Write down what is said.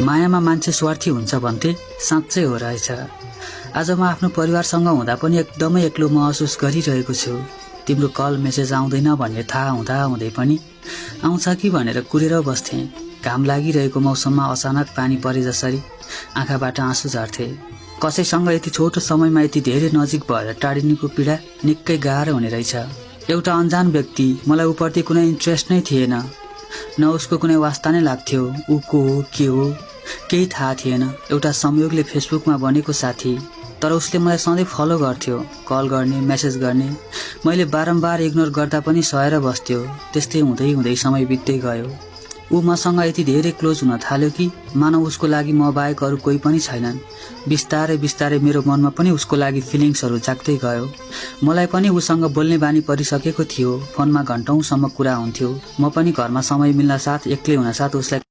मायामा मान्छे स्वार्थी हुन्छ भन्थे, साँच्चै हो रहेछ। आज म आफ्नो परिवारसँग हुँदा पनि एकदमै एक्लो महसुस गरिरहेको छु। तिम्रो कल मेसेज आउँदैन भन्ने थाहा हुँदै पनि आउँछ कि भनेर कुरेर बस्थेँ। घाम लागिरहेको मौसममा अचानक पानी परे जसरी आँखाबाट आँसु झर्थे। कसैसँग यति छोटो समयमा यति धेरै नजिक भएर टाढिनुको पीडा निकै गाह्रो हुने रहेछ। एउटा अन्जान व्यक्ति, मलाई उप्रति कुनै इन्ट्रेस्ट नै थिएन, न उसको कुनै वास्ता नै लाग्थ्यो। ऊ को हो के हो केही थाहा थिएन। एउटा संयोगले फेसबुकमा बनेको साथी, तर उसले मलाई सधैँ फलो गर्थ्यो, कल गर्ने, मेसेज गर्ने। मैले बारम्बार इग्नोर गर्दा पनि सहेर बस्थ्यो। त्यस्तै हुँदै समय बित्दै गयो। ऊ मसँग यति धेरै क्लोज हुन थाल्यो कि मानव उसको लागि म बाहेक अरू कोही पनि छैनन्। बिस्तारै मेरो मनमा पनि उसको लागि फिलिङ्सहरू जाग्दै गयो। मलाई पनि उसँग बोल्ने बानी परिसकेको थियो। फोनमा घन्टौँसम्म कुरा हुन्थ्यो। म पनि घरमा समय मिल्न साथ, एक्लै हुन साथ उसलाई